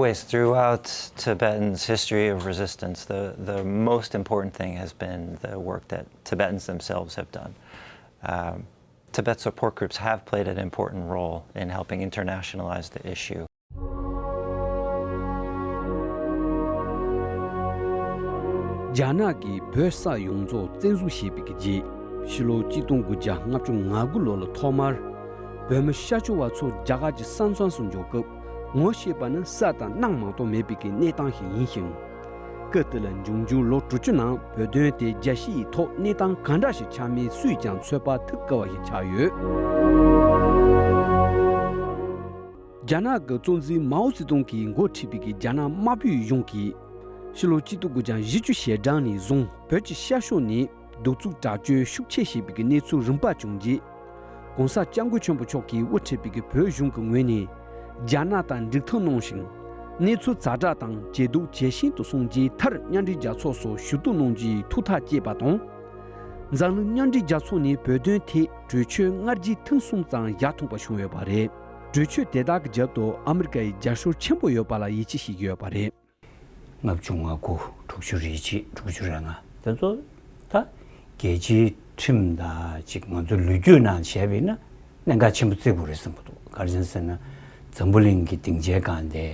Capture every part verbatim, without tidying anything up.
Always, throughout Tibetan's history of resistance, the, the most important thing has been the work that Tibetans themselves have done. Um, Tibet support groups have played an important role in helping internationalize the issue. རྒྱ་ནག་གིས་བོད་ས་ཡོངས་རྫོགས་བཙན་བཟུང་བྱས་པའི་རྗེས། ཕྱི་ལོ་གཅིག་སྟོང་དགུ་བརྒྱ་ལྔ་བཅུ་ང་དགུ་ལོ་ལ་ཐོག་མར་བོད་མི་ཤར་ཕྱོགས་པ་ཚོ་རྒྱ་གར་གྱི་ས་མཚམས་སུ་འབྱོར་སྐབས། ངོ་ཤེས་པ་ནི་ས་དང་གནམ་མ་གཏོགས་མེད་པའི་གནས་སྟངས་ཤིག་ཡིན་ཞིང་། སྐབས་དེ་ལ་འབྱུང་འགྱུར་ལོ་དྲུག་ཅུ་ནང་བོད་དོན་དེ་རྒྱལ་སྤྱི་ཡི་ཐོག་གནས་སྟངས་གང་འདྲ་ཞིག་ཆགས་མིན་སུས་ཀྱང་ཚོད་དཔག་ཐུབ་དཀའ་བ་ཞིག་ཆགས་ཡོད། རྒྱ་ནག་གི་གཙོ་འཛིན་མའོ་ཙེ་ཏུང་གིས་འགོ་ཁྲིད་པའི་རྒྱ་ནག་དམར་པོའི་གཞུང་གིས། ཕྱི་ལོ་གཅིག་སྟོང་དགུ་བརྒྱ་བཞི་བཅུ་ཞེ་གྲངས་ནས་བཟུང་བོད་ཀྱི་ཤར་ཕྱོགས་ནས་གདུག་རྩུབ་དྲག་སྤྱོད་ཤུགས་ཆེ་བྱས་པའི་གནས་ཚུལ་རིམ་པ་བྱུང་རྗེས། ྋགོང་ས་ྋསྐྱབས་མགོན་ཆེན་པོ་མཆོག་གིས་དབུ་ཁྲིད་པའི་བོད་གཞུང་གི་ངོས་ནས། རྒྱ་ནག་དང་འགྲིག་ཐབས་གནང་ཞིང་། གནས་ཚུལ་ཛ་དྲག་དང་ཇེ་སྡུག་ཇེ་ཞན་དུ་སོང་རྗེས་མཐར་མཉམ་འབྲེལ་རྒྱལ་ཚོགས་སུ་ཞུ་གཏུག་གནང་རྒྱུའི་ཐུགས་ཐག་བཅད་པ་དང་། འཛམ་གླིང་མཉམ་འབྲེལ་རྒྱལ་ཚོགས་ནས་བོད་དོན་ཐད་གྲོས་ཆོད་སྔ་རྗེས་ཐེངས་གསུམ་ཙམ་བཞག་ཐུབ་པ་བྱུང་ཡོད་པ་རེད། གྲོས་ཆོད་དེ་དག་གི་རྒྱབ་ཏུ་ཨ་མི་རི་ཀ་ཡི་རྒྱབ་སྐྱོར་ཆེན་པོ་ཡོད་པ་ལ་ཡིད་ཆེས་བྱེད་ཀྱི་ཡོད་པ་རེད། ལྔ་བཅུ་ང་དགུ། དྲུག་ཅུ་རེ་གཅིག་དྲུག་ཅུ་རེ་ལྔ། དེ་ཚོ་ད་རྒྱལ་སྤྱིའི་ཁྲིམས་དང་ཅིག་ང་ཚོའི་ལོ་རྒྱུས་ནང་བྱས་པ་ཡིན་ན་གནད་འགག་ཆེན་པོ་བརྩི་དགོས་རེད་བསམ་གྱི་འདུག་ག་རེ་ཡིན་ཟེར་ན། འཛམ་བུ་གླིང་གི་སྡིངས་ཆའི་སྒང་དེ་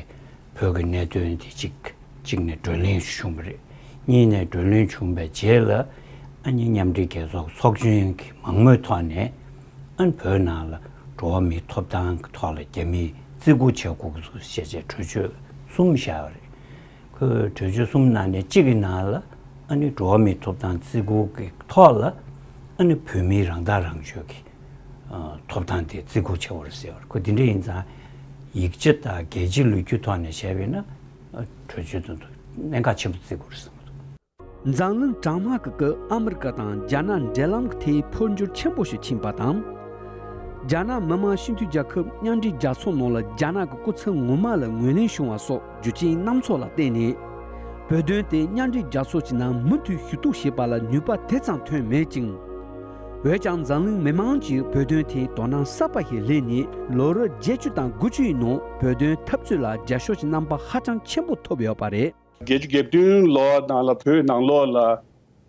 བོད་ཀྱི་གནད་དོན་དེ་གཅིག་གཅིག་ནས་བགྲོ་གླེང་བྱུང་བ་རེད། གཉིས་ནས་བགྲོ་གླེང་བྱུང་བའི་རྗེས་ལ་ཨ་ནི་མཉམ་འབྲེལ་རྒྱལ་ཚོགས་ཚོགས་ཆུང་གི་མང་མོས་ཐོག་ནས་ཨ་ནི་བོད་ནང་ལ་འགྲོ་བ་མིའི་ཐོབ་ཐང་གི་ཐོག་ལ་རྒྱ་མིས་བརྩི་བཀུར་བྱེད་དགོས་ཀྱི་འདུག་ཞེས་བྱས་གྲོས་ཆོད་གསུམ་བཞག་པ་རེད། ཁོས་གྲོས་ཆོད་གསུམ་ནང་ནས་གཅིག་གི་ནང་ལ་ཨ་ནི་འགྲོ་བ་མིའི་ཐོབ་ཐང་བརྩི་བཀུར་གྱི་ཐོག་ལ་ཨ་ནི་བོད་མིའི་རང་ཐག་རང་གཅོད་ཀྱི་ཨ་ཐོབ་ཐང་དེ་བརྩི་བཀུར་བྱེད་དགོས་རེད་ཟེར་བ་རེད། ཁོ་དེ་འདྲ་ཡིན་ཙང་ཡིག་ཆ་དང་རྒྱལ་སྤྱིའི་ལོ་རྒྱུས་ཐོག་ནས་བྱས་པ་ཡིན་ན་ཨ་གྲོས་ཆོད་དེ་ཚོ་གནད་འགག་ཆེན་པོ་བརྩི་དགོས་རེད་བསམ་གྱི་འདུག་འཛམ་གླིང་གྲང་དམག་གི་སྐབས་ཨ་མི་རི་ཀ་དང་རྒྱ་ནག་འབྲེལ་ལམ་གྱི་ཐད་འཕོ་འགྱུར་ཆེན་པོ་ཞིག་ཕྱིན་པ་དང་། རྒྱ་ནག་མི་དམངས་སྤྱི་འཐུས་རྒྱལ་ཁབ་མཉམ་འབྲེལ་རྒྱལ་ཚོགས་ནང་ལ་རྒྱ་ནག་གི་སྐུ་ཚབ་ངོ་མ་ལ་ངོས་ལེན་བྱུང་བ་སོགས་རྒྱུ་རྐྱེན་སྣ་ཚོགས་ལ་བརྟེན་ནས། བོད་དོན་དེ་མཉམ་འབྲེལ་རྒྱལ་ཚོགས་ཀྱི་ནང་མུ་མཐུད་ཞུ་གཏུག་བྱེད་པ་ལ་ནུས་པ་དེ་ཙམ་ཐོན་མེད་ཅིང་། འོན་ཀྱང་འཛམ་གླིང་མི་མང་གྱིས་བོད་དོན་ཐད་དོ་སྣང་གསར་པ་ཞིག་སླེབས་ནས་ལོ་རབས་བརྒྱད་ཅུ་དང་དགུ་བཅུའི་ནང་བོད་དོན་འཐབ་རྩོད་ལ་རྒྱབ་སྐྱོར་གྱི་རྣམ་པ་ཧ་ཅང་ཆེན་པོ་ཐོབ་ཡོད་པ་རེད། བརྒྱད་ཅུ་གྱ་བདུན་ལོ་ནང་ལ་བོད་ནང་ལོགས་ལ་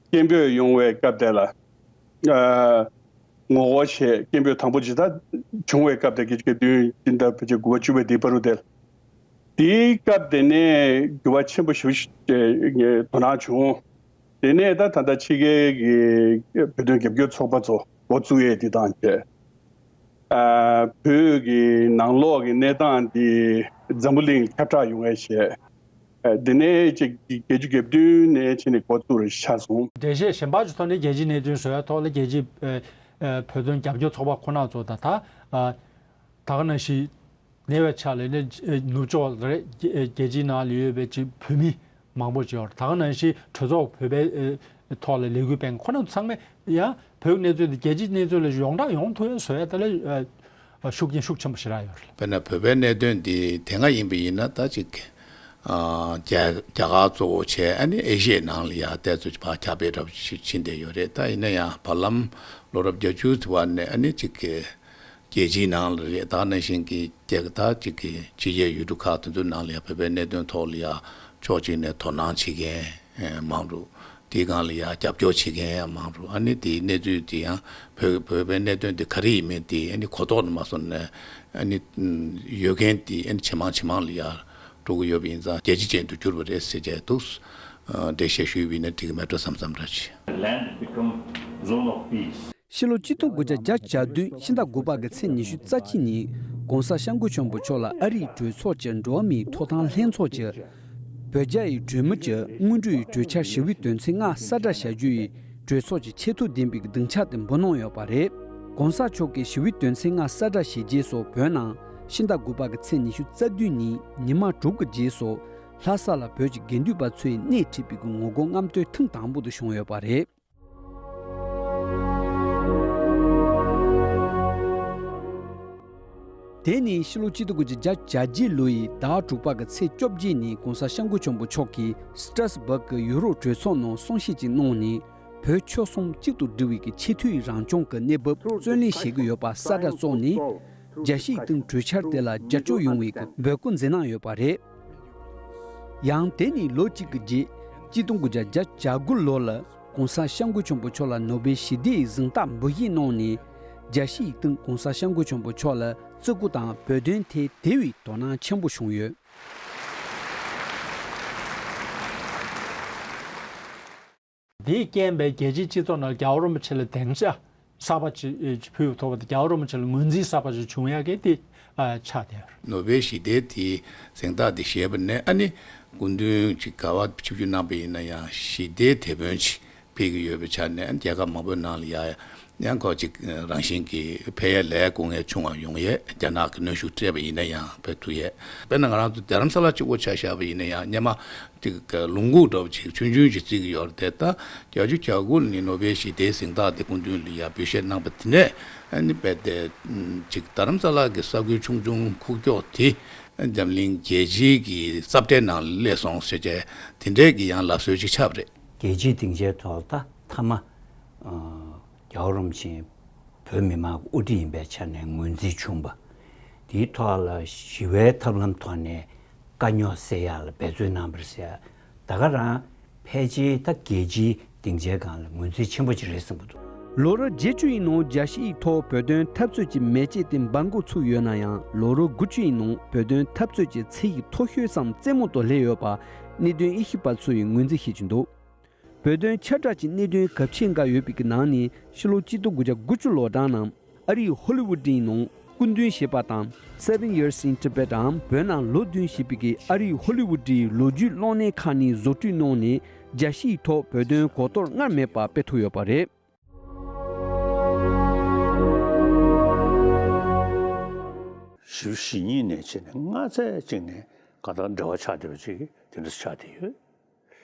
སྐད་འབོད་ཡོང་བའི་སྐབས་དེ་ལ། ཨ་ངོ་རྒོལ་བྱས་སྐད་འབོད་དང་པོ་ཇི་ལྟར་བྱུང་བའི་སྐབས་དེ་བརྒྱད་ཅུ་གྱ་བདུན་སྤྱི་ཟླ་བརྒྱད་ཅུ་དགུ་པ་བཅུ་པའི་འདིའི་བར་དུ་དེ་ལ། དེའི་སྐབས་དེ་ནས་འགྱུར་བ་ཆེན་པོ་ཞེ་པོ་ཞིག་དོ་སྣང་བྱུང་། དེ་ནས་ད་ད་ལྟ་ཕྱི་རྒྱལ་གྱི་བོད་དོན་རྒྱབ་སྐྱོར་ཚོགས་པ་ཚོ་འགོ་བཙུགས་ཡས་དེ་དང་བཅས། ཨ་བོད་ཀྱི་ནང་ལོགས་ཀྱི་གནས་སྟངས་འདི་འཛམ་བུ་གླིང་ཁྱབ་བསྒྲགས་ཡོང་ཡས་བྱས། ཨ་འདི་ནས་ཅིག་བརྒྱད་ཅུ་གྱ་བདུན་ནས་ཕྱིན་ནས་འགོ་བཙུགས་རེ་ཆགས་སོང་། འགྲེལ་བཤད་གཞན་པ་ཅིག་ཐོག་ནས་རྒྱལ་སྤྱིའི་གནད་དོན་བཟོ་ཡ་ཐོག་ལ་རྒྱལ་སྤྱིའི་ཨ་ཨ་བོད་དོན་རྒྱབ་སྐྱོར་ཚོགས་པ་ཁོ་ན་ཚོ་དང་ད་ཨ་ད་ག་ནང་བཞིན་ཉེ་བའི་ཆར་ལ་ནི་ནུབ་ཕྱོགས་རེད་རྒྱལ་སྤྱིའི་ནང་ལ་ཡོད་པའི་ཅིག་བོད་མི་མང་པོ་ཅིག་ཡོད་རེད། ད་ག་ནང་བཞིན་གྲོས་ཚོགས་བོད་པའི་ཨ་ཐོག་ལ་ལས་འགུལ་སྤེལ་མཁན་ཁོ་ན་ཚོ་ཚང་མས་ཡང་བོད་གནས་ཚུལ་འདི་རྒྱལ་སྤྱིའི་གནས་ཚུལ་ལ་ཡོངས་གྲགས་ཡོང་ཐུབ་ཡ་བཟོ་ཡ་དེ་ལ་ཨ་ཤུགས་རྐྱེན་ཤུགས་ཆེན་པོ་ཞེ་དྲག་ཡོད་རེད། དཔེར་ན་བོད་པའི་གནད་དོན་འདི་དེ་སྔ་ཡིན་པ་ཡིན་ན་ད་ཅིག་ཨ་རྒྱ་རྒྱ་གར་གཙོ་བོ་བྱས་ཨ་ནི་ཨེ་ཤི་ཡའི་ནང་ལ་ཡ་ཏོག་ཙམ་ཕར་ཁྱབ་སྤེལ་འདྲ་པོ་ཞིག་ཕྱིན་བསྡད་ཡོད་རེད། ད་ཡིན་ན་ཡང་བར་ལམ་ལོ་རབས་བརྒྱད་ཅུ་དེ་བར་ནས་ཨ་ནི་ཅིག་རྒྱལ་སྤྱིའི་ནང་ལ་རེད། ད་ནང་བཞིན་གྱི་རྒྱལ་ཁབ་ད་ཅིག་གི་ཕྱི་རྒྱལ་ཡུལ་གྲུ་ཁག་དེ་ཚོའི་ནང་ལ་ཡང་བོད་པའི་གནད་དོན་ཐོག་ལ་ཡང་ཕྱོགས་གཅིག་ནས་དོ་སྣང་བྱེད་མཁན་མང་རུ། དེའི་སྒང་ལ་ཡང་རྒྱབ་སྐྱོར་བྱེད་མཁན་ཡང་མང་རུ། ཨ་ནི་དེའི་གནས་ཚུལ་དེ་ཡང་བོད་བོད་པའི་གནད་དོན་དེ་ག་རེ་ཡིན་མིན་དེ་ཨ་ནི་གོ་རྟོགས་མ་སོང་ནས་ཨ་ནི་ཡོད་མཁན་དེ་ཨ་ནི་ཇེ་མང་ཇེ་མང་ལ་ཡང་འགྲོ་གི་ཡོད་པ་ཡིན་ཙང་རྒྱལ་སྤྱི་ཅན་དུ་གྱུར་པ་རེད་ཟེར་བྱས་འདུག་འགྲེལ་བཤད་ཞུས་པ་ཡིན་ན་འགྲིག་གི་མེད་འགྲོ་བསམ་བསམ་འདྲ་ཅིག Land become zone of peace. ཕྱི་ལོ་གཅིག་སྟོང་དགུ་བརྒྱ་བརྒྱད་ཅུ་གྱ་བདུན་ཕྱི་ཟླ་དགུ་པ་གི་ཚེས་ཉི་ཤུ་རྩ་གཅིག་ཉིན་༧གོང་ས་༧སྐྱབས་མགོན་ཆེན་པོ་མཆོག་ལ་ཨ་རིའི་གྲོས་ཚོགས་ཀྱི་འགྲོ་བ་མིའི་ཐོབ་ཐང་ལྷན་ཚོགས་ཀྱིས་བོད་རྒྱ་ཡི་གྲོས་མོལ་གྱི་སྔོན་འགྲོའི་གྲོས་འཆར་ཞི་བའི་དོན་ཚན་ལྔ་གསལ་བསྒྲགས་བྱ་རྒྱུ་ཡི་གྲོས་ཚོགས་ཀྱི་ཆེས་མཐོ་ལྡན་པའི་སྡིངས་ཆ་དེ་འབུལ་གནང་ཡོད་པ་རེད། ༧གོང་ས་མཆོག་གིས་ཞི་བའི་དོན་ཚན་ལྔ་གསལ་བསྒྲགས་བྱས་རྗེས་སུ་བོད་ནང་ཕྱི་ཟླ་དགུ་པ་གི་ཚེས་ཉི་ཤུ་རྩ་བདུན་ཉིན་ཉི་མ་དྲུག་གི་རྗེས་སུ་ལྷ་ས་ལ་བོད་ཀྱི་དགེ་འདུན་པ་ཚོས་སྣེ་ཁྲིད་པའི་ངོ་རྒོལ་རྔམ་སྟོན་ཐེངས་དང་པོ་དེ་བྱུང་ཡོད་པ་རེད། དེ་ནི་ཕྱི་ལོ་གཅིག་སྟོང་དགུ་བརྒྱ་བརྒྱད་ཅུ་གྱ་བརྒྱད་ལོའི་ཟླ་དྲུག་པ་གི་ཚེས་བཅོ་བརྒྱད་ཉིན་༧གོང་ས་༧སྐྱབས་མགོན་ཆེན་པོ་མཆོག་གིས་སི་ཏྲ་སི་སྦུག་གི་ཡུ་རོབ་གྲོས་ཚོགས་ནང་གསུང་བཤད་ཅིག་གནང་ནས། བོད་ཆོལ་གསུམ་གཅིག་ཏུ་སྒྲིལ་བའི་གི་ཆེས་མཐོའི་རང་སྐྱོང་གི་གནས་བབ་བརྩོན་ལེན་བྱེད་ཀྱི་ཡོད་པ་གསལ་བསྒྲགས་བྱས་ནས། རྒྱལ་སྤྱིའི་སྟེང་གྲོས་འཆར་དེ་ལ་རྒྱབ་སྐྱོར་ཡོང་བའི་གི་འབོད་སྐུལ་མཛད་གནང་ཡོད་པ་རེད། ཡང་དེ་ནས་ལོ་གཅིག་གི་རྗེས་གཅིག་སྟོང་དགུ་བརྒྱ་བརྒྱད་ཅུ་གྱ་དགུ་ལོ་ལ་༸གོང་ས་༸སྐྱབས་མགོན་ཆེན་པོ་མཆོག་ལ་ནོ་སྦེལ་ཞི་བདེའི་གཟེངས་རྟགས་འབུལ་བཞེས་གནང་ནས་རྒྱལ་སྤྱིའི་སྟེང་༸གོང་ས་༸སྐྱབས་མགོན་ཆེན་པོ་མཆོག་ལ་བརྩི་བཀུར་དང་བོད་དོན་ཐད་དེ་བས་དོ་སྣང་ཆེན་པོ་བྱུང་ཡོད། དེས་རྐྱེན་པས་རྒྱལ་སྤྱིའི་སྤྱི་ཚོགས་ནང་རྒྱལ་བ་རིན་པོ་ཆེ་ལ་སྡིངས་ཆ་གསར་པ་ཅིག་ཕུལ་བ་ཐོག་རྒྱལ་བ་རིན་པོ་ཆེ་ལ་ངོས་འཛིན་གསར་པ་ཅིག་བྱུང་ཡག་གི་དེ་ཆགས་བསྡད་ཡོད་རེད། ནོ་སྦེལ་ཞི་བདེའི་དེའི་གཟེངས་རྟགས་དེ་བཞེས་པ་ནས་ཨ་ནི་སྐུ་མདུན་ཅིག་ག་བ་ཆིབས་བསྒྱུར་གནང་པ་ཡིན་ན་ཡང་ཞི་བདེའི་དེད་དཔོན་ཅིག་ཕེབས་ཀྱི་ཡོད་པའི་ཆ་ནས་རྒྱལ་ཁབ་མང་པོའི་ནང་ལ་ཡ་ཡང་ཁོ་ཅིག་རང་བཞིན་གྱིས་ཕེབས་ཡ་ལས་དཀའ་ངལ་ཆུང་བ་ཡོང་ཡས། རྒྱ་ནག་གི་གནོན་ཤུགས་སྤྲད་པ་ཡིན་ན་ཡང་ཕེབས་ཐུབ་ཡས། དཔེར་ན་ང་རང་ཚོ་རྡ་རམ་ས་ལ་གཅིག་པོ་ཆ་བཞག་པ་ཡིན་ན་ཡང་སྔོན་མ་ཅིག་ལུང་ཁུག་འདྲ་བོ་ཅིག་ཆུང་ཆུང་ཅིག་བརྩི་གི་ཡོད་རེད་དེ། ད་བརྒྱད་ཅུ་གྱ་དགུ་ནས་ནོ་སྦེལ་ཞི་བདེའི་གཟེངས་རྟགས་དེ་སྐུ་མདུན་ལ་ཡ་འབུལ་བཞེས་གནང་པ་དེ་ནས་ཨ་ནི་རྦད་དེ་ཅིག་རྡ་རམ་ས་ལ་གི་ས་ཁུལ་ཆུང་ཆུང་ཁུག་ཀྱོག་དེ་འཛམ་གླིང་རྒྱལ་སྤྱིའི་གི་རྩ་གྲལ་ནང་ལ་སླེབས་སོང་ཟེར་བྱས་དེ་འདྲའི་གི་ཡང་ལབ་སྲོལ་ཅིག་ཆགས་པ་རེད། རྒྱལ་སྤྱིའི་སྡིངས་ཆའི་ཐོག་ད་མཐའ་མ་རྒྱལ་བ་རིན་པོ་ཆེ་བོད་མི་མང་གི་དབུ་ཁྲིད་ཡིན་པའི་ཆ་ནས་ངོས་འཛིན་བྱུང་བ། དེའི་ཐོག་ལ་ཞི་བའི་ཐབས་ལམ་ཐོག་ནས་དཀའ་རྙོག་སེལ་ཡག་ལ་འབད་བརྩོན་གནང་བ་རེད་ཟེར། ད་ག་རང་ཕལ་ཆེར་ད་རྒྱལ་སྤྱིའི་སྡིངས་ཆའི་སྒང་ལ་ངོས་འཛིན་ཆེན་པོ་ཅིག་རེད་བསམ་གྱི་འདུག་ལོ་རབས་བརྒྱད་ཅུ་ཡི་ནང་རྒྱལ་སྤྱིའི་ཐོག་བོད་དོན་འཐབ་རྩོད་ཀྱི་མེ་ལྕེ་དེ་འབར་འགོ་ཚུགས་ཡོད་ན་ཡང་ལོ་རབས་དགུ་བཅུ་ཡི་ནང་བོད་དོན་འཐབ་རྩོད་ཀྱི་ཚད་ཡིག་མཐོ་ཤོས་སམ་རྩེ་མོ་དུ་སླེབས་ཡོད་པ་གནད་དོན་དབྱེ་ཞིབ་པ་ཚོས་ངོས་འཛིན་བྱེད་ཀྱི་འདུག་བོད་དོན་ཁྱབ་བསྒྲགས་ཀྱི་གནད་དོན་གལ་ཆེ་འགའ་ཡོད་པའི་གི་ནང་ནས་ཕྱི་ལོ་གཅིག་སྟོང་དགུ་བརྒྱ་དགུ་བཅུ་ལོ་གྲངས་ནང་ཨ་རིའི་ཧོ་ལི་ཝུད་འདིའི་ནང་སྐུ་མདུན་ཞེས་པ་དང་Seven Years in Tibet འམ་བོད་ནང་ལོ་བདུན་ཞེས་པའི་གི་ཨ་རིའི་ཧོ་ལི་ཝུད་འདིའི་ལོ་རྒྱུས་གློག་བརྙན་ཁག་ནས་བཟོ་སྐྲུན་གནང་ནས་རྒྱལ་སྤྱིའི་ཐོག་བོད་དོན་གོ་རྟོགས་སྔར་མེད་པ་སྤེལ་ཐུབ་ཡོད་པ་རེད། བཞི་བཅུ་ཞེ་གཉིས་ནས་བྱས་ནས་སྔ་ཚད་ཅིག་ནས་གང་ལྟར་འབྲེལ་བ་ཆགས་བསྡད་པ་ཅིག་དེ་འདྲ་ཆགས་བསྡད་ཡོད།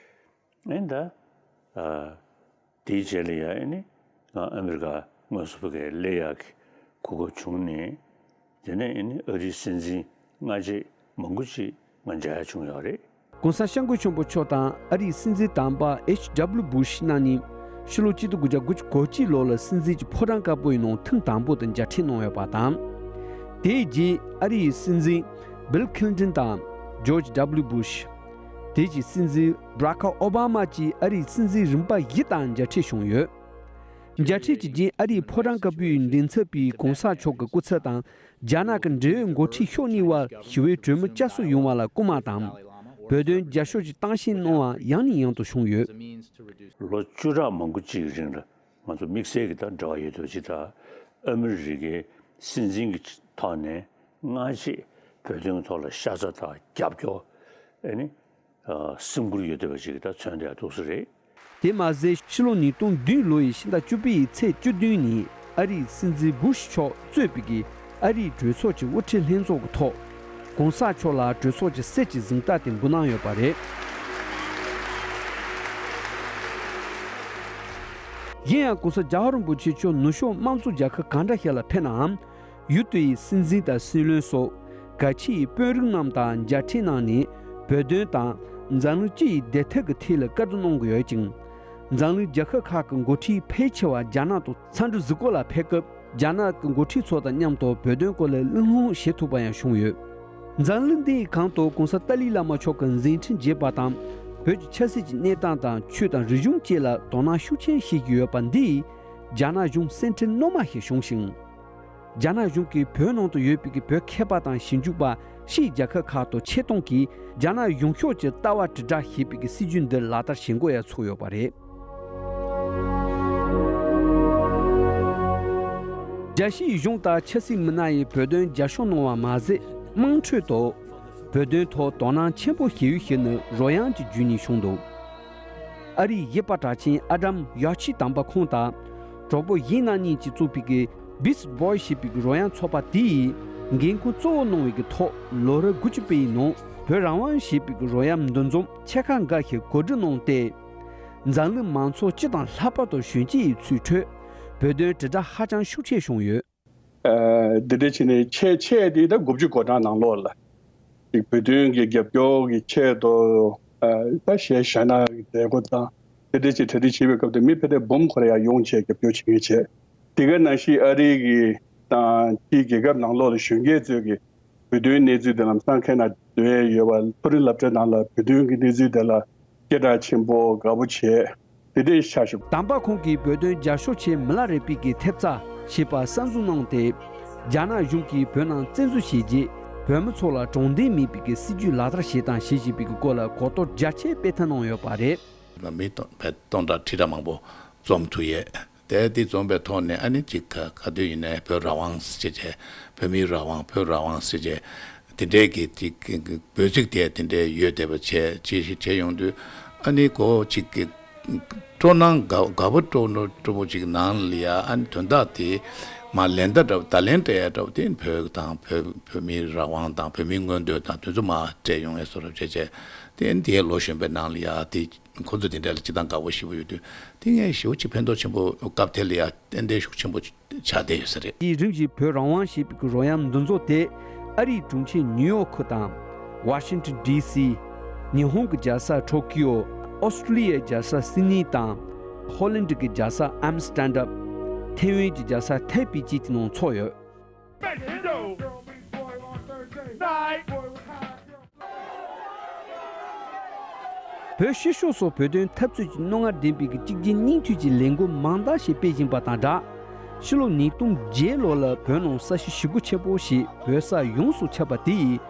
ཨེ་ད། ཨ། དེའི་རྗེས་ལ་ཡ་ཨེ་ནི་ང་ཨ་མི་རི་ཀ་དངོས་སུ་ཕ་གིར་སླེབས་ཡག་གི་གོ་སྐབས་བྱུང་ནས་དེ་ནས་ཨེ་ནི་ཨ་རིའི་སྲིད་འཛིན་སྔ་རྗེས་མང་པོ་ཅིག་ང་མཇལ་ཡག་བྱུང་ཡོད་རེད། ༸གོང་ས་༸སྐྱབས་མགོན་ཆེན་པོ་མཆོག་དང་ཨ་རིའི་སྲིད་འཛིན་དམ་པ་ཨེཆ་ཌབ་ལུ་སྦུ་ཤི་རྣམ་གཉིས་ཕྱི་ལོ་གཅིག་སྟོང་དགུ་བརྒྱ་དགུ་བཅུ་གོ་གཅིག་ལོ་ལ་སྲིད་འཛིན་གྱི་ཕོ་བྲང་དཀར་པོའི་ནང་ཐེངས་དང་པོ་དུ་མཇལ་འཕྲད་གནང་ཡོད་པ་དང་། དེའི་རྗེས་ཨ་རིའི་སྲིད་འཛིན་སྦིལ་ཁི་ལིན་ཏོན་དང་ཇོརྗ་ཌབ་ལུ་སྦུ་ཤི། དེ་རྗེས་སྲིད་འཛིན་བྷ་རག་ཨོ་བྷ་མ་བཅས་ཨ་རིའི་སྲིད་འཛིན་རིམ་པ་བཞི་དང་མཇལ་འཕྲད་བྱུང་ཡོད། མཇལ་འཕྲད་ཀྱི་རྗེས་ཨ་རིའི་ཕོ་བྲང་དཀར་པོའི་མགྲིན་ཚབ་པས་༸གོང་ས་མཆོག་གི་སྐུ་ཚབ་དང་རྒྱ་ནག་གི་འབྲེལ་ཡོད་འགོ་ཁྲིད་ཕྱོགས་གཉིས་དབར་ཞི་བའི་གྲོས་མོལ་བསྐྱར་གསོ་ཡོང་བ་ལ་སྐུལ་མ་དང་། བོད་དོན་རྒྱབ་སྐྱོར་གྱི་གཏམ་བཤད་གནང་བ་ཡང་ནས་ཡང་དུ་བྱུང་ཡོད། ལོ་བཅུ་ཕྲག་མང་པོ་གཅིག་གི་རིང་ལ་ང་ཚོ་དམིགས་བསལ་གྱི་ད་འབྲེལ་བ་ཡོད་དོ་ཅི་ད་ཨ་མི་རི་ཀའི་སྲིད་འཛིན་གྱི་ཐོག་ནས་སྔ་རྗེས་བོད་དོན་ཐོག་ལ་ཤ་ཚ་དང་རྒྱབ་སྐྱོར་ཨེ་ནི་སེམས་ཁུར་ཡོད་བསྡད་པ་ཅིག་ད་མཚོན་བསྡད་ཡ་འདུག་ས་རེད། དེ་མ་ཟད་ཕྱི་ལོ་ཉིས་སྟོང་བདུན་ལོ་ཡི་ཕྱི་ཟླ་བཅུ་པའི་ཚེས་བཅུ་བདུན་ཉིན་ཨ་རིའི་སྲིད་འཛིན་སྦུ་ཤི་མཆོག་གཙོས་པའི་གི་ཨ་རིའི་གྲོས་ཚོགས་ཀྱི་དབུ་ཁྲིད་ལྷན་ཚོགས་ཀྱི་ཐོག་༸གོང་ས་མཆོག་ལ་གྲོས་ཚོགས་ཀྱི་གསེར་གྱི་གཟེངས་རྟགས་དེ་འབུལ་གནང་ཡོད་པ་རེད། གཞན་ཡང་༸གོང་ས་༸རྒྱལ་བ་རིན་པོ་ཆེ་མཆོག་ནུབ་ཕྱོགས་དམངས་གཙོ་རྒྱལ་ཁབ་གང་འདྲ་ཞིག་ལ་ཕེབས་ནའང་། ཡུལ་དེའི་སྲིད་འཛིན་དང་སྲིད་བློན་སོགས་གལ་ཆེའི་དཔོན་རིགས་རྣམས་དང་མཇལ་འཕྲད་གནང་ནས་བོད་དོན་དང་འཛམ་གླིང་སྤྱི་ཡི་བདེ་ཐབས་ཀྱི་ཐད་ལ་བཀའ་བསྡུར་གནང་གི་ཡོད་ཅིང་། འཛམ་གླིང་རྒྱལ་ཁབ་ཁག་གི་འགོ་ཁྲིད་ཕལ་ཆེ་བ་རྒྱ་ནག་ཏུ་ཚོགས་འདུ་གཟིགས་སྐོར་ལ་ཕེབས་སྐབས་རྒྱ་ནག་གི་འགོ་ཁྲིད་ཚོ་དང་མཉམ་དུ་བོད་དོན་སྐོར་ལ་གླེང་སློང་བྱེད་ཐུབ་པ་ཡང་བྱུང་ཡོད། འཛམ་གླིང་འདིའི་གང་དུ་༸གོང་ས་ཏཱ་ལའི་བླ་མ་མཆོག་གི་མཛད་འཕྲིན་རྒྱས་པ་དང་བོད་ཀྱི་ཆབ་སྲིད་ཀྱི་གནས་སྟངས་དང་ཆོས་དང་རིག་གཞུང་བཅས་ལ་དོ་སྣང་ཤུགས་ཆེན་བྱེད་ཀྱི་ཡོད་པ་འདིས་རྒྱ་ནག་གཞུང་སེམས་ཁྲལ་རྣོ་མ་ཞིག་བྱུང་ཞིང་། རྒྱ་ནག་གཞུང་གིས་བོད་ནང་དུ་ཡོད་པའི་བོད་མཁས་པ་དང་ཞིབ་འཇུག་པ་ཕྱིའི་རྒྱལ་ཁབ་ཁག་ཏུ་ཆེད་གཏོང་གིས་རྒྱ་ནག་གཞུང་ཕྱོགས་ཀྱི་ལྟ་བ་དྲིལ་བསྒྲགས་བྱེད་པའི་སྲིད་ཇུས་འདི་ལག་བསྟར་བྱེད་འགོ་ཡང་ཚུགས་ཡོད་པ་རེད། རྒྱལ་སྤྱིའི་གཞུང་དང་ཆབ་སྲིད་མི་སྣ་ཡིས་བོད་དོན་རྒྱབ་སྐྱོར་གནང་བ་མ་ཟད་དམངས་ཁྲོད་དུ་བོད་དོན་ཐོག་དོ་སྣང་ཆེན་པོ་བྱེད་ཡུལ་ཞིག་ནི་རོལ་དབྱངས་ཀྱི་བརྒྱུད་ནས་བྱུང་འདུག་ཨ་རིའི་གཞས་པ་གྲགས་ཅན་ཨ་དམ་ཡ་ཆི་དམ་པ་ཁོང་དང་གྲོགས་པོ་གཞན་རྣམ་གཉིས་ཀྱིས་བཙུགས་པའི་གི་Beach Boys ཞེས་པའི་གི་རོལ་དབྱངས་ཚོགས་པ་དེ་ཡིས་འགན་ཁུར་གཙོ་བོ་གནང་བའི་གི་ཐོག་ལོ་རབས་དགུ་བཅུ་པའི་ནང་བོད་རང་དབང་ཞེས་པའི་གི་རོལ་དབྱངས་འདུ་འཛོམས་ཆེ་ཁག་འགའ་ཞིག་གོ་སྒྲིག་གནང་སྟེ། འཛམ་གླིང་མང་ཚོགས་སྤྱི་དང་ལྷག་པར་དུ་གཞོན་སྐྱེས་ཡི་ཚུལ་ཁྲོད་བོད་དོན་དྲིལ་བསྒྲགས་ཧ་ཅང་ཤུགས་ཆེ་བྱུང་ཡོད། ཨ། འདི་འདྲ་བྱས་ནས་ཆེད་ཆེད་དེ་ད་དགུ་བཅུ་གོ་གྲངས་ནང་ལོགས་ལ་ཅིག་བོད་དོན་གྱི་རྒྱབ་སྐྱོར་གྱི་ཆེད་དུ་ཨ་ད་གཞས་བཞག་ན་མཛད་སྒོ་དང་དེ་འདྲ་ཅིག་གྲ་སྒྲིག་བྱེད་པའི་སྐབས་དུ་མི་ཕལ་ཆེར་འབུམ་ཁོ་ར་ཡང་ཡོང་བྱས་རྒྱབ་སྐྱོར་བྱེད་མཁན་བྱས། དེ་ག་ནང་བཞིན་ཨ་རི་གི་དང་ཕྱིའི་རྒྱལ་ཁབ་ནང་ལོགས་ལ་གཞོན་སྐྱེས་ཚོས་ཀྱི་ བོད་དོན་གནས་ཚུལ་དེ་ལམ་སང་ཁྱེད་རང་འདོན་ཡས་ཡོད་པ། མཐོ་རིམ་སློབ་གྲྭའི་ནང་ལ་བོད་དོན་གྱི་གནས་ཚུལ་དེ་ལ་སྐད་གྲགས་ཆེན་པོ་དགའ་པོ་བྱས་དེ་འདྲའི་ཆགས་བཞག་དམ་པ་ཁོང་གིས་བོད་དོན་རྒྱབ་སྐྱོར་ཆེད་མི་ལ་རས་པའི་གི་ཐེབས་རྩ་ཞེས་པ་གསར་འཛུགས་གནང་སྟེ། རྒྱ་ནག་གཞུང་གིས་བོད་ནང་བཙན་འཛུལ་བྱས་རྗེས་བོད་མི་ཚོ་ལ་དྲང་བདེན་མེད་པའི་གི་སྲིད་ཇུས་ལག་བསྟར་བྱེད་སྟངས་བྱེད་བཞིན་པའི་གི་སྐོར་ལ་གོ་རྟོགས་རྒྱ་ཆེ་སྤེལ་ཐབས་གནང་ཡོད་པ་རེད། མི་སྟོང་བས་སྟོང་ཕྲག་ཁྲི་ཕྲག་མང་པོ་འཛོམས་ཐུབ་ཡས། དེ་དེ་འཛོམས་པའི་ཐོག་ནས་ཨ་ནི་ཅིག་ག་ག་དུས་ཡིན་ནའི་བོད་རང་དབང་ཟེར་བྱས། བོད་མིའི་རང་དབང་། བོད་རང་དབང་ཟེར་བྱས། དེ་འདྲའི་གི་ཅིག་འབོད་ཚིག་དེ་དེ་འདྲའི་ཡོད་བསྡད་པ་བྱས་ཅིག་བྱས་ཡོང་དུས། ཨ་ནི་གོ་ཅིག་གི་སྤྲོ་སྣང་དགའ་དགའ་པོ་སྤྲོ་ནོ་སྤྲོ་པོ་ཅིག་ནང་ལ་ཡ། ཨ་ནི་དོན་དག་དེ་མ་ལན་བརྡ་འདྲ་བརྡ་ལན་སྤྲད་ཡ་འདྲ་བ་དེ་བོད་དང་བོད་བོད་མིའི་རང་དབང་དང་བོད་མིའི་མངོན་འདོད་དང་དེ་ཚོ་མ་སྤྲད་ཡོང་ཡ་བཟོ་འདྲ་བྱས་བྱས། དེ་ཨ་ནི་དེའི་ལོ་གཞོན་པའི་ནང་ལ་ཡ་དེ། ཁོ་ཚོ་དེ་འདྲ་ལ་སྤྱི་བཏང་དགའ་པོ་ཞེ་པོ་ཡོད་དུས། དེ་ངས་ཞེ་པོ་ཅིག་ཕན་ཐོགས་ཆེན་པོ། སྐབས་དེ་ལ་ཡ་ཏན་ཏན་ཤུགས་ཆེན་པོ་ཆགས་བསྡད་ཡོད་ས་རེད། དེའི་རིང་གི་བོད་རང་དབང་ཞེས་པའི་རོལ་དབྱངས་འདི་ཚོ་དེ་ཨ་རིའི་གྲོང་ཁྱེར་ཉིའུ་ཡོག་ཁུལ་དང་། ཝ་ཤིང་ཊོན་ཌི་སི། ཉི་ཧོང་གི་རྒྱལ་ས་ཊོ་ཀི་ཡོ། ཨོ་སི་ཀྲི་ལི་ཡའི་རྒྱལ་ས་སིད་ནི་དང་། ཧོ་ལན་ཌི་གི་རྒྱལ་ས་ཨམ་སི་ཊར་ཌམ། ཐའེ་ཝན་གྱི་རྒྱལ་ས་ཐའེ་པེ་བཅས་ཀྱི་ནང་འཚོགས་ཡོད། བོད་ཕྱི་ཕྱོགས་སུ་བོད་དོན་འཐབ་རྩོད་ཀྱི་རྣོ་ངར་ལྡན་པའི་གི་གཅིག་རྗེས་གཉིས་མཐུད་ཀྱི་ལས་འགུལ་མང་དག་ཞིག་སྤེལ་བཞིན་པ་དང་སྦྲགས། ཕྱི་ལོ་ཉིས་སྟོང་བརྒྱད་ལོ་ལ་བོད་ནང་ས་གཞི་ཞེ་པོ་ཆེན་པོ་ཞིག་བོད་ས་ཡོངས་སུ་ཁྱབ་པ་དེ་ཡིས་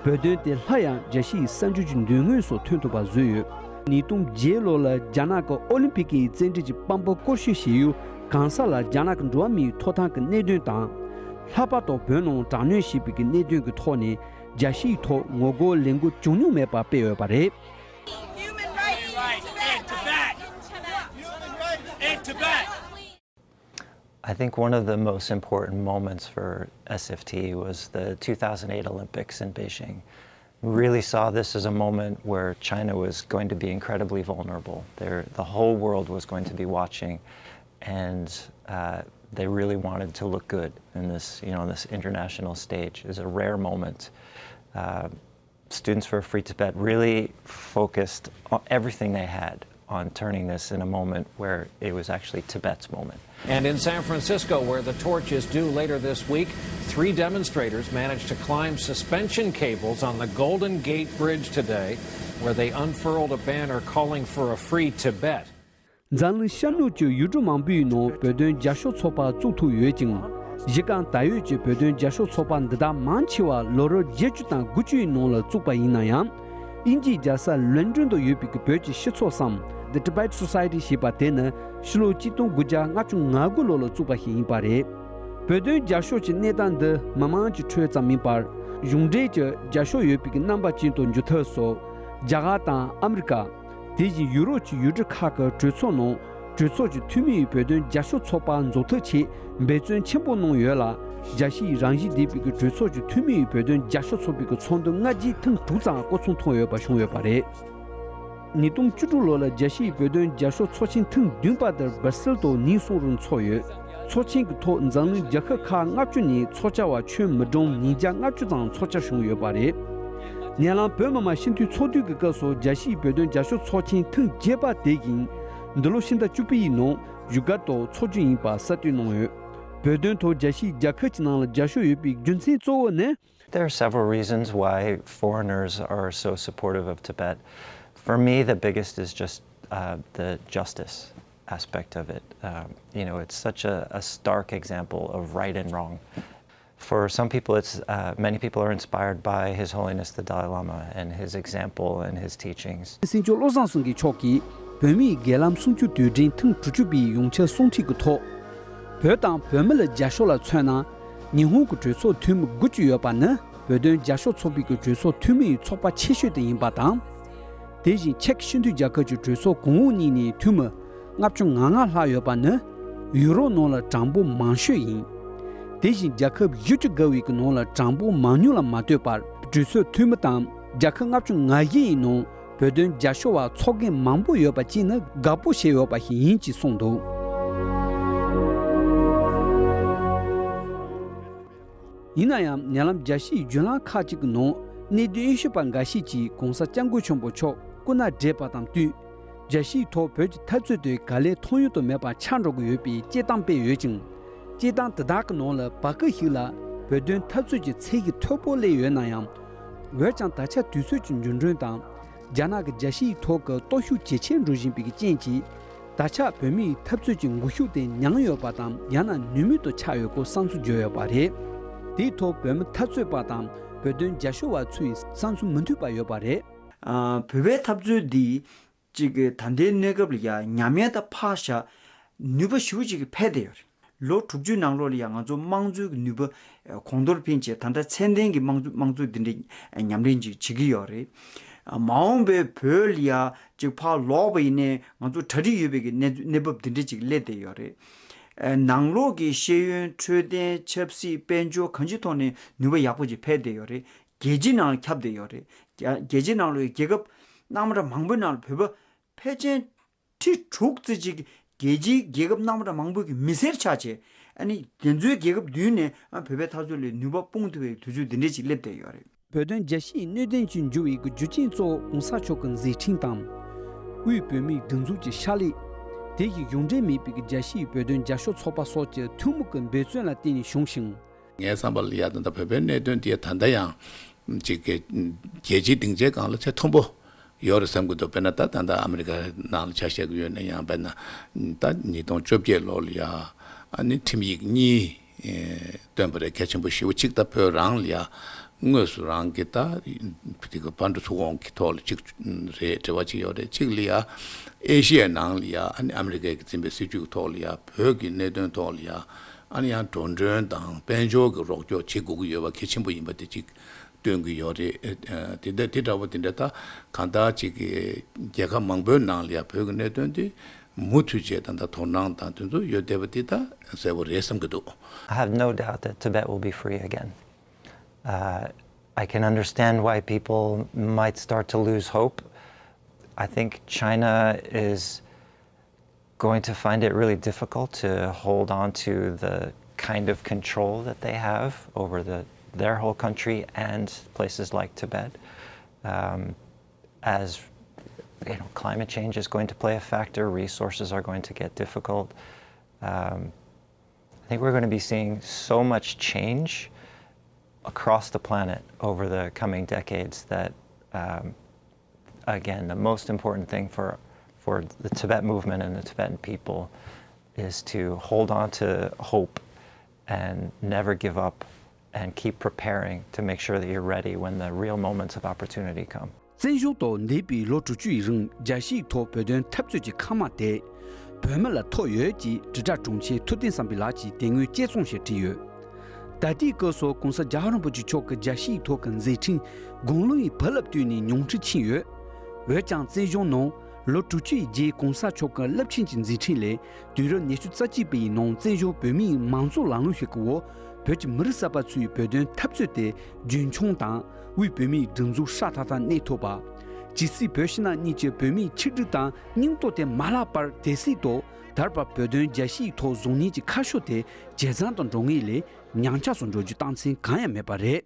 བོད་དོན་དེ་སླར་ཡང་རྒྱལ་སྤྱིའི་གསར་འགྱུར་གྱི་མདུན་ངོས་སུ་ཐོན་ཐུབ་པ་བཟོས་ཡོད། ཉིས་སྟོང་བརྒྱད་ལོ་ལ་རྒྱ་ནག་གི་ཨོ་ལིམ་པིག་གི་རྩེད་འགྲན་གྱི་དཔང་པོ་སྐོར་ཞུ་བྱེད་ཡུལ་གང་ས་ལ་རྒྱ་ནག་གི་འགྲོ་བ་མིའི་ཐོབ་ཐང་གི་གནད་དོན་དང་། ལྷག་པར་དུ་བོད་ནང་དྲག་གནོན་བྱས་པའི་གི་གནད་དོན་གྱི་ཐོག་ནས། རྒྱལ་སྤྱིའི་ཐོག་ངོ་རྒོལ་ལས་འགུལ་བྱུང་མྱོང་མེད་པ་སྤེལ་ཡོད་པ་རེད། Human rights in Tibet. Human rights in Tibet. I think one of the most important moments for S F T was the two thousand eight Olympics in Beijing. Really saw this as a moment where China was going to be incredibly vulnerable. There, the whole world was going to be watching, and uh, they really wanted to look good in this, you know, on this international stage. It's a rare moment. Uh, Students for Free Tibet really focused o- everything they had on turning this in a moment where it was actually Tibet's moment. And in San Francisco, where the torch is due later this week, three demonstrators managed to climb suspension cables on the Golden Gate Bridge today, where they unfurled a banner calling for a free Tibet. འཛམ་གླིང་ཤར་ནུབ་ཀྱི་ཡུལ་གྲུ་མང་པོའི་ནང་བོད་དོན་རྒྱབ་སྐྱོར་ཚོགས་པ་བཙུགས་ཐུབ་ཡོད་ཅིང་། གཞི་རྐང་ད་ཡོད་ཀྱི་བོད་དོན་རྒྱབ་སྐྱོར་ཚོགས་པ་འདི་དག་མང་ཆེ་བ་ལོ་རབས་བརྒྱད་ཅུ་དང་དགུ་བཅུའི་ནང་ལ་བཙུགས་པ་ཡིན་ན་ཡང་། དབྱིན་ཇིའི་རྒྱལ་ས་ལོན་ཌོན་དུ་ཡོད་པའི་བོད་ཀྱི་སྤྱི་ཚོགས་སམ། The Tibet Society ཞེས་པ་དེ་ནི་ཕྱི་ལོ་གཅིག་སྟོང་དགུ་བརྒྱ་ལྔ་བཅུ་ང་དགུ་ལོ་ལ་བཙུགས་པ་ཞིག་ཡིན་པ་རེད། བོད་དོན་རྒྱབ་སྐྱོར་གྱི་གནས་སྟངས་འདི་མི་མང་གི་ཁྲོད་ཙམ་མིན་པར། གཞུང་འབྲེལ་གྱི་རྒྱབ་སྐྱོར་ཡོད་པའི་རྣམ་པ་ཅན་དུ་འགྱུར་ཐབས་སུ། རྒྱ་གར་དང་ཨ་མི་རི་ཀ། དེ་བཞིན་ཡུ་རོབ་ཀྱི་ཡུལ་གྲུ་ཁག་གི་གྲོས་ཚོགས་ནང་གྲོས་ཚོགས་ཀྱི་འཐུས་མི་ཡི་བོད་དོན་རྒྱབ་སྐྱོར་ཚོགས་པ་འཛུགས་ཐབས་ཆེད་འབད་བརྩོན་ཆེན་པོ་གནང་ཡོད་ལ། རྒྱལ་སྤྱིའི་རང་བཞིན་ལྡན་པའི་གྲོས་ཚོགས་ཀྱི་འཐུས་མི་ཡི་བོད་དོན་རྒྱབ་སྐྱོར་ཚོགས་པའི་ཚོགས་འདུ་སྔ་རྗེས་ཐེངས་དྲུག་ཙམ་སྐོང་ཚོགས་ཐོག་ཡོད་པ་བྱུང་ཡོད་པ་རེད། ཉིས་སྟོང་བཅུ་དྲུག་ལོ་ལ་རྒྱལ་སྤྱིའི་བོད་དོན་རྒྱབ་སྐྱོར་ཚོགས་ཆེན་ཐེངས་བདུན་པ་དེར་སྦར་སིལ་དུ་ཉིན་གསུམ་རིང་འཚོགས་ཡོད། ཚོགས་ཆེན་གྱི་ཐོག་འཛམ་གླིང་རྒྱལ་ཁབ་ཁག་ལྔ་བཅུ་ནས་ཚོགས་བཅར་བ་ཁྱོན་མི་གྲངས་ཉིས་བརྒྱ་ལྔ་བཅུ་ཙམ་ཚོགས་བཅར་བྱུང་ཡོད་པ་རེད། ཉེ་ལམ་བོད་མི་མང་སྤྱི་འཐུས་ཚོགས་དུས་ཀྱི་སྐབས་སུ་རྒྱལ་སྤྱིའི་བོད་དོན་རྒྱབ་སྐྱོར་ཚོགས་ཆེན་ཐེངས་བརྒྱད་པ་དེ་ཡིན། འདི་ལོ་ཕྱི་ཟླ་བཅུ་པའི་ནང་ཡུ་གར་ཏུ་འཚོགས་རྒྱུ་ཡིན་པ་གསལ་སྟོན་གནང་ཡོད། བོད་དོན་ཐོག་རྒྱལ་སྤྱིའི་རྒྱལ་ཁབ་ཀྱི་ནང་ལ་རྒྱབ་སྐྱོར་ཡོད་པའི་རྒྱུ་མཚན་གཙོ་བོ་ནི། There are several reasons why foreigners are so supportive of Tibet. For me, the biggest is just uh, the justice aspect of it. Um, you know, it's such a, a stark example of right and wrong. For some people, it's uh, many people are inspired by His Holiness the Dalai Lama and his example and his teachings. སྲིད་སྐྱོང་བློ་བཟང་སེང་གེ་མཆོག་གིས་བོད་མིའི་སྒེར་ལམ་གསུམ་བཅུ་དུས་དྲན་ཐེངས་དྲུག་ཅུ་པའི་ཡོངས་ཁྱབ་གསུང་འཕྲིན་གྱི་ཐོག་བོད་དང་བོད་མི་ལ་རྒྱབ་སྐྱོར་ལ་མཚོན་ན། ཉི་ཧོང་གི་གྲོས་ཚོགས་འཐུས་མི་དགུ་བཅུ་ཡོད་པ་ནི་བོད་དོན་རྒྱབ་སྐྱོར་ཚོགས་པའི་གི་གྲོས་ཚོགས་འཐུས་མི་ཡི་ཚོགས་པ་ཆེ་ཤོས་དེ་ཡིན་པ་དང་། དེ་བཞིན་ཅེཀ་ཤིན་ཐུའི་རྒྱལ་ཁབ་ཀྱི་གྲོས་ཚོགས་གོང་འོག་གཉིས་ནས་འཐུས་མི་ལྔ་བཅུ་ང་ལྔ་ལྷག་ཡོད་པ་ནི་ཡུ་རོབ་ནང་ལ་གྲངས་འབོར་མང་ཤོས་ཡིན། དེ་བཞིན་རྒྱལ་ཁབ་བཞི་བཅུ་བརྒལ་བའི་གི་ནང་ལ་གྲངས་འབོར་མང་ཉུང་ལ་མ་ལྟོས་པར་གྲོས་ཚོགས་འཐུས་མི་དང་རྒྱལ་ཁབ་ལྔ་བཅུ་ང་བཞི་ཡི་ནང་བོད་དོན་རྒྱབ་སྐྱོར་བ་ཚོགས་རྒྱན་མང་པོ་ཡོད་པ་བཅས་ནི་དགའ་པོ་བྱས་ཡོད་པ་ཞིག་ཡིན་ཅེས་གསུངས་འདུག་ཡིན་ན་ཡང་ཉེ་ལམ་རྒྱལ་སྤྱིའི་བརྒྱུད་ལམ་ཁག་ཅིག་གི་ནང་གནད་དོན་དབྱེ་ཞིབ་པ་འགའ་ཤས་ཀྱིས་གོང་ས་སྐྱབས་མགོན་ཆེན་པོ་མཆོག་སྐུ་ན་བགྲེས་པ་དང་བསྟུན། རྒྱལ་སྤྱིའི་ཐོག་བོད་ཀྱི་འཐབ་རྩོད་དེ་ག་ལེར་ཐོག་ཡུལ་དུ་མེད་པ་ཆགས་འགྲོ་གི་ཡོད་པའི་དཔྱད་གཏམ་སྤེལ་ཡོད་ཅིང་། དཔྱད་གཏམ་དེ་དག་གི་ནང་ལ་བར་སྐབས་ཤིག་ལ་ བོད་དོན་འཐབ་རྩོད་ཀྱི་ཚད་གཞི་མཐོ་པོ་སླེབས་ཡོད་ན་ཡང་། འོན་ཀྱང་ད་ཆ་དུས་ཚོད་ཀྱི་འགྱུར་འགྲོས་དང་། རྒྱ་ནག་གི་རྒྱལ་སྤྱིའི་ཐོག་གི་སྟོབས་ཤུགས་ཇེ་ཆེར་འགྲོ་བཞིན་པའི་རྐྱེན་གྱིས། ད་ཆ་བོད་མིའི་འཐབ་རྩོད་ཀྱི་འགུལ་ཤུགས་དེ་ཉམས་ཡོད་པ་དང་། ཡང་ན་ནུས་མེད་དུ་ཆགས་ཡོད་སྐོར་བསམ་ཚུལ་བརྗོད་ཡོད་པ་རེད། དེའི་ཐོག་བོད་མི་འཐབ་རྩོད་པ་དང་བོད་དོན་རྒྱབ་སྐྱོར་བ་ཚོས་བསམ་ཚུལ་མི་མཐུན་པ་ཡོད་པ་རེད། ཨ། བོད་པའི་འཐབ་རྩོད་འདི་གཅིག་གི་ད་ལྟའི་གནས་སྐབས་ལ་ཡ་ཉམས་ཉེས་དང་ཕར་བཞག་ནུས་པ་ཞེ་པོ་ཅིག་གིས་འཕེལ་བསྡད་ཡོད་རེད། ལོ་དྲུག་ཅུའི་ནང་ལོགས་ལ་ཡ་ང་ཚོ་དམངས་གཙོའི་གི་ནུས་པ་གོང་མཐོར་ཕྱིན་བྱས། ད་ལྟ་ཚད་ལྡན་གྱི་དམངས་གཙོ་དམངས་གཙོ་འདི་འདྲའི་ཉམས་ལེན་ཅིག་བྱེད་ཀྱི་ཡོད་རེད། མ་འོངས་པའི་བོད་ལ་ཡ་ཅིག་ཕར་ལོག་པ་ཡིན་ནའི་ང་ཚོ་གྲ་སྒྲིག་ཡོད་པའི་གི་གནས་གནས་བབ་འདི་འདྲ་ཅིག་སླེབས་བསྡད་ཡོད་རེད། ནང་ལོགས་ཀྱི་ཤེས་ཡོན། འཕྲོད་བསྟེན། ཆབ་སྲིད། དཔལ་འབྱོར། གང་ཅིའི་ཐོག་ནས་ནུས་པ་ཡག་པོ་ཅིག་འཕེལ་བསྡད་ཡོད་རེད། རྒྱལ་སྤྱིའི་ནང་ལ་ཁྱབ་བསྡད་ཡོད་རེད། རྒྱ་རྒྱལ་སྤྱིའི་ནང་ལ་རྒྱལ་ཁབ་སྣ་མང་དྲགས་མང་པོའི་ནང་ལ་བོད་པ་ཕལ་ཆེར་ཁྲི་དྲུག་ཙམ་ཅིག་རྒྱལ་སྤྱིའི་རྒྱལ་ཁབ་སྣ་མང་དྲགས་མང་པོའི་གི་མི་སེར་ཆགས་བྱས། ཨ་ནི་དེ་ཚོའི་རྒྱལ་ཁབ་བདུན་ནས་ཨ་བོད་པའི་འཐབ་རྩོད་ལ་ནུས་པ་སྤུངས་ཐུབ་པའི་དུས་ཚོད་འདི་འདྲ་ཅིག་སླེབས་བསྡད་ཡོད་རེད། བོད་དོན་རྒྱལ་སྤྱིའི་གནད་དོན་ཅིག་འགྱུར་བའི་གི་རྒྱུ་རྐྱེན་གཙོ་བོ་གོང་ས་མཆོག་གི་མཛད་འཕྲིན་དང་། དབུས་བོད་མིའི་སྒྲིག་འཛུགས་ཀྱི་ཕྱག་ལས། དེ་ཡི་ཡོངས་འབྲེལ་མེད་པའི་གི་རྒྱལ་སྤྱིའི་བོད་དོན་རྒྱབ་སྐྱོར་ཚོགས་པ་སོགས་ཀྱི་ཐུན་མོང་གི་འབད་བརྩོན་ལ་བརྟེན་ནས་བྱུང་ཞིང་། ངའི་བསམ་པ་ལ་ཡ་ད་ལྟ་བོད་པའི་གནད་དོན་དེ་ད་ལྟ་ཡང་ཅིག་གི་རྒྱལ་སྤྱིའི་སྡིངས་ཆའི་སྒང་ལ་ཚད་མཐོན་པོ་ཡོད་རེད་བསམ་གྱི་འདུག་དཔེར་ན་ད་ད་ལྟ་ཨ་མི་རི་ཀ་ནང་ལ་ཆ་བཞག་གི་ཡོད་ན་ཡང་། དཔེར་ན་ད་ཉིས་སྟོང་བཅོ་བརྒྱད་ལོ་ལ་ཡ་ཨ་ནི་ཁྲིམས་ཡིག་གཉིས་ཨེ་བཏོན་པ་རེད། གལ་ཆེན་པོ་ཞེ་པོ་ཅིག་ད་བོད་རང་ལ་ཡ་དངོས་སུ་རང་གི་ད་དེ་ག་ཕར་འགྲོ་ཚུར་འོང་གི་ཐོག་ལ་ཅིག་རེད། འབྲེལ་བ་ཅིག་ཡོད་རེད། གཅིག་ལ་ཡ་ཨེ་ཤི་ཡའི་ནང་ལ་ཡ་ཨ་ནི་ཨ་མི་རི་ཀའི་གི་འཛིན་པའི་སྲིད་བྱུས་ཀྱི་ཐོག་ལ་ཡ་བོད་ཀྱི་གནད་དོན་ཐོག་ལ་ཡ་ཨ་ནི་ཡང་འགྲོ་གྲོན་དང་དཔལ་འབྱོར་གྱི་རོགས་སྐྱོར་བྱེད་དགོས་ཀྱི་ཡོད་པ་གལ་ཆེན་པོ་ཡིན་པ་དེ་གཅིག་སྟོན་གྱི་ཡོད་རེད། ཨ་དེ་འདྲ་དེ་འདྲ་བོ་དེ་འདྲ་ད་གང་ལྟར་ཅིག་གི་རྒྱལ་ཁབ་མང་པོའི་ནང་ལ་ཡ་བོད་ཀྱི་གནད་དོན་དེ་མུ་མཐུད་བྱས་ད་ལྟ་དོ་སྣང་དང་དེ་ཚོ་ཡོད་བསྡད་པ་དེ་ད་གསལ་པོ་རེད་བསམ་གྱི་འདུག I have no doubt that Tibet will be free again. Uh, I can understand why people might start to lose hope. I think China is going to find it really difficult to hold on to the kind of control that they have over the, their whole country and places like Tibet. Um, as you know, climate change is going to play a factor, resources are going to get difficult. Um, I think we're going to be seeing so much change across the planet over the coming decades that, um, again, the most important thing for, for the Tibet movement and the Tibetan people is to hold on to hope and never give up and keep preparing to make sure that you're ready when the real moments of opportunity come. བཙན་བྱོལ་དུ་འདས་པའི་ལོ་དྲུག་ཅུ་ཡི་རིང་རྒྱལ་སྤྱིའི་ཐོག་བོད་དོན་འཐབ་རྩོད་ཀྱི་ཁ་དམག་དེ་བོད་མི་ལ་ཐོབ་ཡོད་ཅེས་དྲིལ་བསྒྲགས་དྲུང་ཆེ་ཐུབ་བསྟན་བསམ་འཕེལ་ལགས་ཀྱིས་དེ་སྔོན་དཔྱད་རྩོམ་ཞིག་བྲིས་ཡོད། ད་ལྟའི་སྐབས་སུ་༸གོང་ས་༸རྒྱལ་བ་རིན་པོ་ཆེ་མཆོག་གི་རྒྱལ་སྤྱིའི་ཐོག་གི་མཛད་འཕྲིན་དགུང་ལོ་ཡི་བུ་རླབས་བསྟུད་ནས་ཉུང་འཕྲི་ཕྱིན་ཡོད། འོན་ཀྱང་བཙན་བྱོལ་ནང་ལོ་དྲུག་ཅུ་ཡི་རྗེས་༸གོང་ས་མཆོག་གི་རླབས་ཆེན་གྱི་མཛད་འཕྲིན་ལས། དུས་རབས་ཉི་ཤུ་རྩ་གཅིག་པའི་ནང་བཙན་བྱོལ་བོད་མིའི་མང་གཙོ་ལམ་ལུགས་ཤིག་གི་འོག་བོད་ཀྱི་མི་རིགས་གསར་པ་ཚོའི་བོད་དོན་འཐབ་རྩོད་དེ་རྒྱུན་འཁྱོངས་དང་། དབུས་བོད་མིའི་སྒྲིག་འཛུགས་སྲ་ཐག་ཐག་གནས་ཐུབ་པ། ཇི་སྲིད་བོད་ཕྱི་ནང་གཉིས་ཀྱི་བོད་མིའི་ཆིག་སྒྲིལ་དང་སྙིང་སྟོབས་དེ་མ་བརླག་པར་དེ་སྲིད་དུ་དར་བར་བོད་དོན་རྒྱལ་སྤྱིའི་ཐོག་བཟང་ངན་གྱི་ཁ་ཕྱོགས་དེ་ཇེ་བཟང་དུ་འགྲོ་ངེས་ལས་ཉམས་ཆག་སུ་འགྲོ་རྒྱུའི་རྟགས་མཚན་གང་ཡང་མེད་པ་རེད།